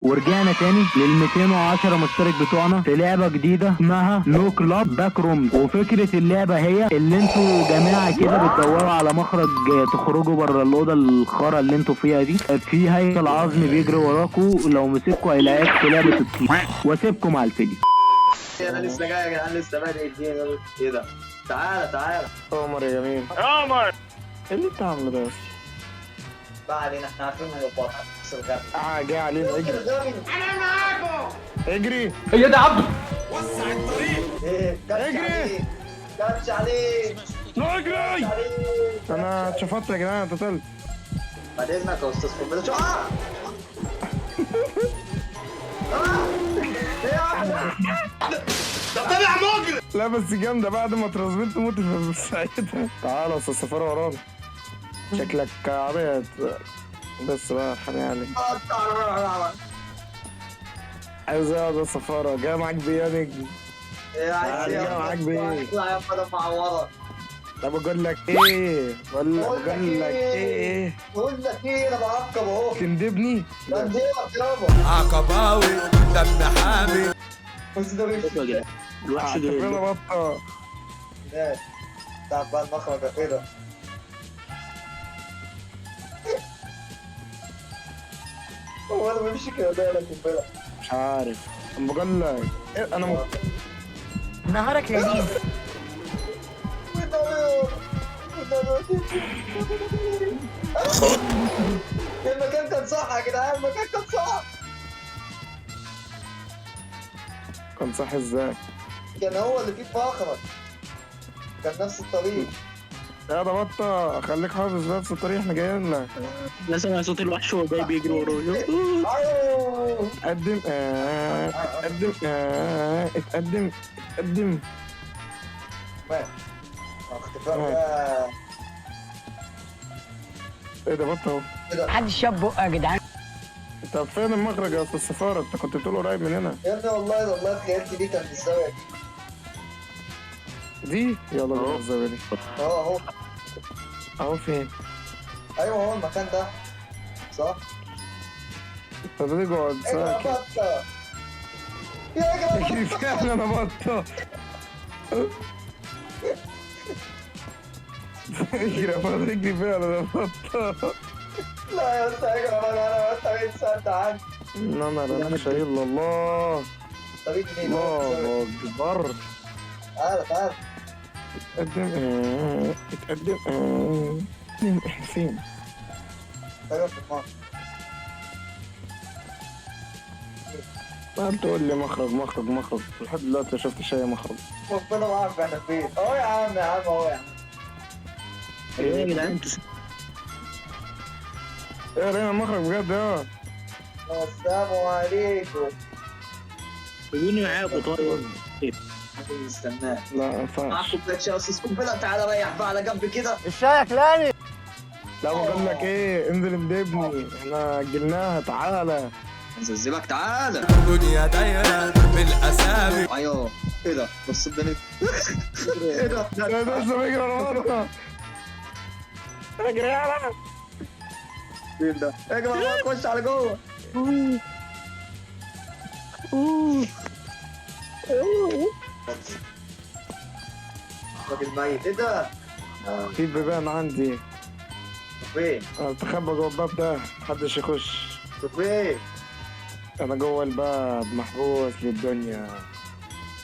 ورجعنا تاني لل 210 مشترك بتوعنا في لعبه جديدة اسمها Noclip Backrooms. وفكره اللعبة هي اللي انتوا جماعة كده بتدوروا على مخرج تخرجوا بره الاوضة الخرا اللي انتوا فيها دي. في هيكل عظمي بيجري وراكوا، لو مسكوا هيلاقيك في لعبه الطين. واسيبكم على الفيديو. انا لسه جاي يا جدعان، لسه بادئ الدنيا. ايه ده؟ تعالى تعالى عمر يا جميل، عمر ايه اللي انت عامله ده؟ بقى علينا، احنا عارفين انه بطل بس الغبي. جاي علينا، اجري الغبي اجري. هي ده عبده. ايه؟ كاتش اجري. عليه، كاتش عليه، اجري. عليه. انا اتشفطت يا جدعان، انا اتقتلت. بعد اذنك يا استاذ قنبلة. شو ايه يا عم؟ لا بس جامدة، بعد ما اترزمت موت في ساعتها. تعالى يا استاذ سفارة ورانا، شكلك عبيط. بس بقى حرام عليك. عايز اقعد يا سفارة، جاي معاك بيه يا نجم. ايه عايز ايه؟ جاي معاك بيه. اطلع يا فندم معوضك. طب اقول لك ايه؟ بقول لك ايه؟ بقول لك ايه، انا بعقب اهو. تندبني؟ بندبك يابا. عقباوي دم حامي. بس ده بيمشي. الوحش اعتبرنا بطه. ماشي. تعال بقى المخرج ايه ده؟ هو انا بمشي كده ده ولا قنبلة؟ مش عارف، انا بقول لك إيه، انا نهارك لذيذ. المكان كان صح يا جدعان، المكان كان صح. كان صح ازاي؟ كان هو اللي فيه مخرج، كان نفس الطريق. يا ده بطة، خليك حافظ نفس الطريق، احنا جايين لك. لازم صوت الوحش وهو جاي بيجري ورايا. أيوه. اتقدم اتقدم اتقدم اتقدم. ماشي. اختفاء ده. ايه ده بطة اهو. محدش شاف بقه يا جدعان. طب فين المخرج يا استاذ السفارة؟ انت كنت بتقول قريب من هنا. يا ابني والله والله اتخيلت دي كان بالزاوية دي. دي يلا بينا الزاوية دي. اهو اهو. اهو فين؟ ايوه هو المكان ده صح؟ طب اقعد اجري يا ساكت. بطة، يا اجري يا اجري بطة. فعلا انا بطة. اجري يا بطة، اجري فعلا انا بطة. لا يا اسطى اجري يا بطة، انا بطة مين سد عني. انا لا نخشى الا الله. طريق منين؟ الله اكبر. تعالى تعالى. اتقدم اتقدم اتقدم. احنا فين؟ ايوه في المخرج. ما تقول لي مخرج مخرج مخرج، لحد دلوقتي ما شفتش اي مخرج. ربنا ما عارف احنا فين. اهو يا عم، يا عم اهو يا عم. ايه يا جدعان انتوا؟ ايه لقينا المخرج بجد يا السلام عليكم. خدوني معاكم طيب. نستناه. لا ما ينفعش. معاك كوباية شاي يا استاذ قنبلة؟ تعالى ريح بقى على جنب كده. لا بقول لك ايه، انزل اندبني، احنا اجلناها. تعالى نزلك تعالى. دنيا دايرة بالأسامي. ايوه ايه ده؟ بص الدنيا. ايه ده؟ لا ده لسه بيجري ورا بطة. اجري يلا. فين ده؟ اجري بقى، خش على جوه. راجل ميت. ايه ده؟ في بيبان عندي. فين؟ انا استخبى جوه الباب ده، محدش يخش. فين؟ انا جوه الباب محبوس للدنيا.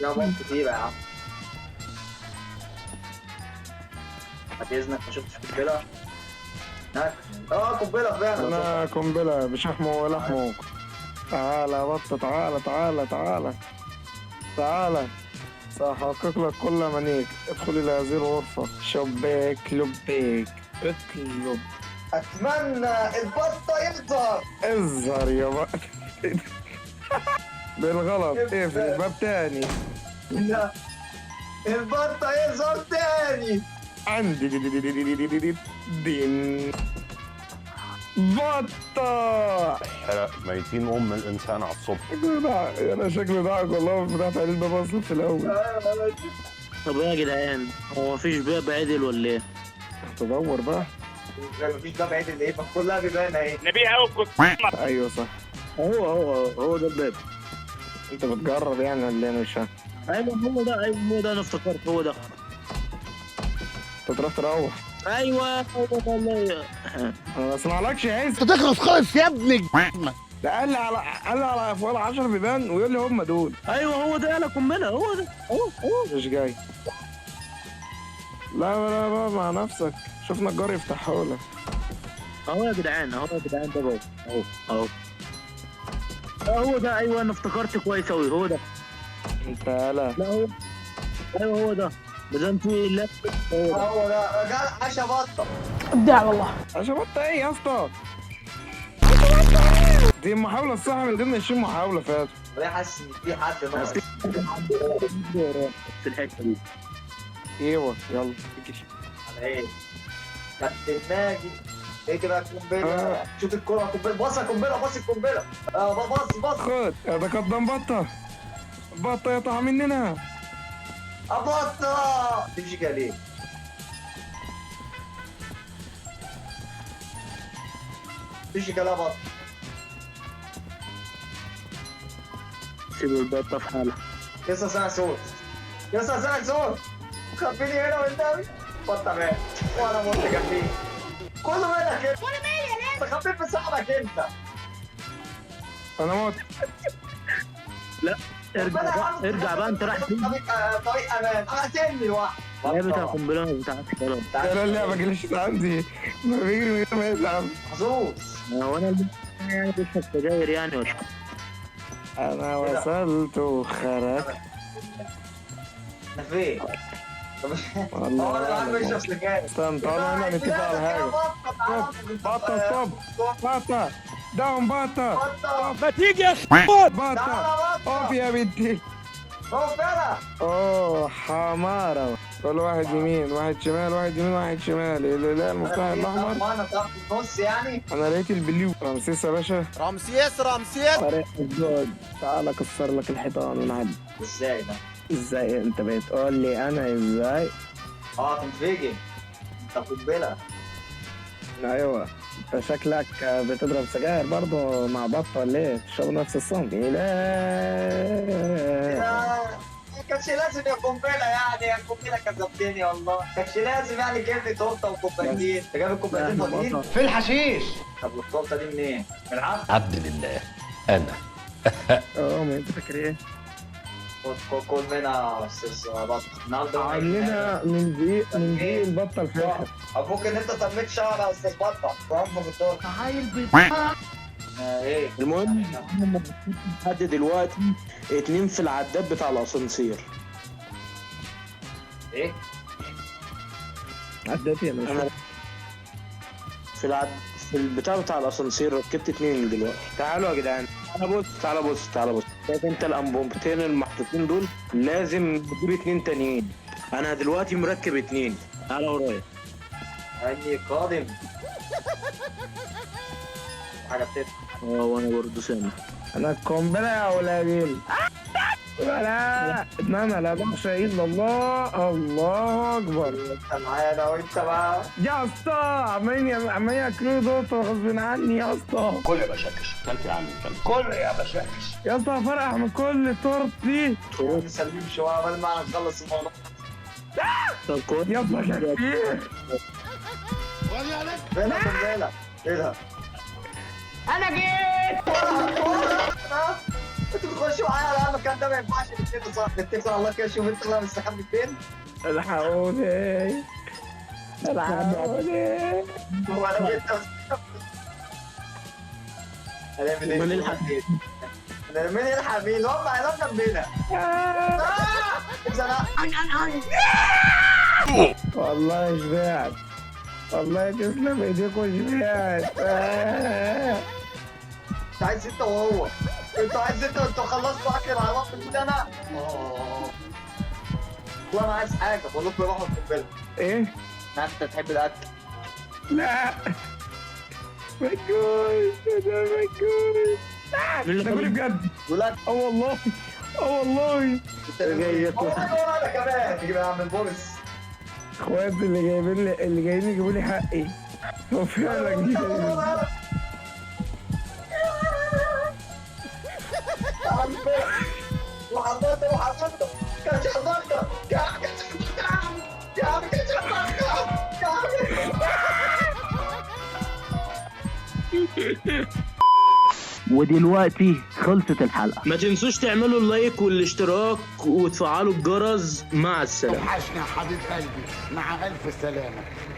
يا بابا كتير يا عم. بعد اذنك ما شفتش قنبلة؟ هناك قنبلة فعلا. انا قنبلة بشحمه ولحمه. تعالى يا بطه، تعالى تعالى تعالى تعالى، سأحقق لك كل منيك. ادخل إلى هذه الغرفة، شباك لبيك، اطلب. اتمنى البطة يظهر. اظهر يا بطة. بالغلط اقفل الباب تاني. لا البطة يظهر تاني. عندي دي دي دي دي دي دي دي دين بطة. حرق ميتين ام الانسان على الصبح. انا شكلي ضحك والله، فتحت عليه الباب اصلا في الاول. طب ايه يا جدعان، هو مفيش باب عدل ولا ايه؟ تدور بقى. مفيش باب عدل ايه؟ ما كلها بيبان اهي. ايوه صح. هو هو هو ده الباب. انت بتجرب يعني ولا ايه؟ مش فاهم. ايوه هو ده، ايوه هو ده، انا افتكرت هو ده. انت تروح تروح. ايوه هو ده والله. انا ما اسمعلكش يا عز. انت تخلص خالص يا ابني. ده قال لي على قال لي على فوق 10 بيبان ويقول لي هم دول. ايوه هو ده، يلا قنبلة، هو ده، هو هو. مش جاي. لا لا بقى مع نفسك، شوف نجار يفتحه لك. اهو يا جدعان، اهو يا جدعان، ده بابا اهو اهو هو ده. ايوه انا افتكرت كويس اوي، هو ده. انت يالا. لا هو، ايوه هو ده، ما دام في لا هو ده. هو ده رجال عشا بطه. ابداع والله. عشان بطة ايه يا اسطى؟ دي المحاولة الصح من ضمن 20 محاولة فاتوا. ليه حاسس ان في حد ناقص؟ في الحتة دي. ايوه يلا اجري. على ايه؟ كابتن ماجد اجري يا قنبلة، شوف الكره يا قنبلة، باص يا قنبلة، باص القنبلة، باص باص. خد يتقدم بطة. بطة يقطع مننا. بطه تمشي كده ليه؟ تمشي كده يا بطه. سيبوا البطة في حالها. لسه سامع صوت، لسه سامع صوت، خبيني هنا والنبي. بطه مات وانا مت جنبيه. كله منك انت. وانا مالي يا ناس؟ خبيت في صاحبك انت. انا موت. لا ارجع بقى، ارجع بقى، انت رايح فين؟ طريق طريق امان، قتلني لوحدي. يا بتاع قنبلة بتاع كلام. لا اللعبة جلشت عندي، ما بيجري من غير ما يتعب. محظوظ. هو انا يعني بشرب سجاير يعني ولا؟ انا وصلت وخرجت. انا فين؟ والله هو انا قاعد أعلم. بشرب سجاير. استنى تعالى هنا نتفق على حاجة. بطة stop. بطة down. بطة بطة ما تيجي يا بطة تعالى بطة. اقف يا بنتي. اقف يلا. اوه حمارة. كل واحد يمين واحد شمال واحد يمين واحد شمال. اللي لقى المفتاح الاحمر. ما انا طب في النص يعني. انا لقيت ال blue. رمسيس يا باشا. رمسيس رمسيس. طريق الجود. تعالى اكسر لك الحيطان ونعدي. ازاي ده؟ ازاي انت بتقول لي انا ازاي؟ تنفجر انت قنبلة. ايوه انت شكلك بتضرب سجاير برضه مع بطه ولا ايه؟ تشربوا نفس الصنف. لا ما كانش لازم يا قنبلة يعني، يا قنبلة كذبتني والله. ما كانش لازم يعني جيب لي تورته وكوبايتين. انت جايب الكوبايتين فاضيين؟ في الحشيش. طب والتورته دي منين؟ من العبد؟ عبد لله انا. ما انت فاكر ايه؟ خد كل منها يا استاذ بطه النهارده. عاملينها من دقيق، من دقيق البطة الفاخر. ابوك ان انت تميت شعر يا استاذ بطه وانفخ التورتة. ايه؟ المهم لحد دلوقتي 2 في العداد بتاع الاسانسير. ايه؟ عدتي انا. انا في العد في البتاع بتاع الاسانسير ركبت 2 دلوقتي. تعالوا يا جدعان، تعالى بص، تعالى بص، تعالى بص. شايف انت الانبوبتين المحطوطين دول؟ لازم نجيب 2 تانيين. انا دلوقتي مركب 2. تعالى ورايا. اني قادم. حاجة بتضحك. وانا برضه سامع. انا القنبلة يا ولادين. لا انما لا بخشى الا الله. الله اكبر. انت معانا وانت بقى. يا اسطى عمالين عمالين ياكلوا دوت غصب عني يا اسطى. كل يا بشاكش كلت يا عم كل يا بشاكش. يا اسطى فرقع من كل تورتي. نسلم شوية قبل ما نخلص الموضوع. طب كويس يا اسطى كتير. فين القنبلة؟ ايه ده؟ انا جيت. انتوا بتخشوا معايا على المكان ده، ما ينفعش نتفق صح؟ نتفق على الله كده. شوف انت اللي مستخبي فين. الحقوني الحقوني. هو انا جيت. هنعمل ايه؟ مين يلحق؟ مين يلحق مين؟ هم هينام جنبنا. والله شبعت. والله تسلم ايديكم شبعت. انت عايز انت وهو، انتوا عايز انت، انتوا خلصتوا اكل على بعض كده. انا والله ما عايز حاجة، بقول لكم روحوا القنبلة. ايه؟ انا عارف انت بتحب الاكل. لا ما تقولش ده، ما تقولش. ده كله بجد. ولاد اه والله اه والله. جاي انا كمان تجيب يا عم البوليس. اخواتي اللي جايبين لي، اللي جايين يجيبوا لي حقي. هو فعلا جايبين. القنبلة. وحضرته وحضرته كانش حضرته يا عم، كانش حضرته يا عم، كانش حضرته يا عم. ودلوقتي خلصت الحلقة. ما تنسوش تعملوا اللايك والاشتراك وتفعلوا الجرس. مع السلامة. وحشنا حبيب قلبي، مع ألف سلامة.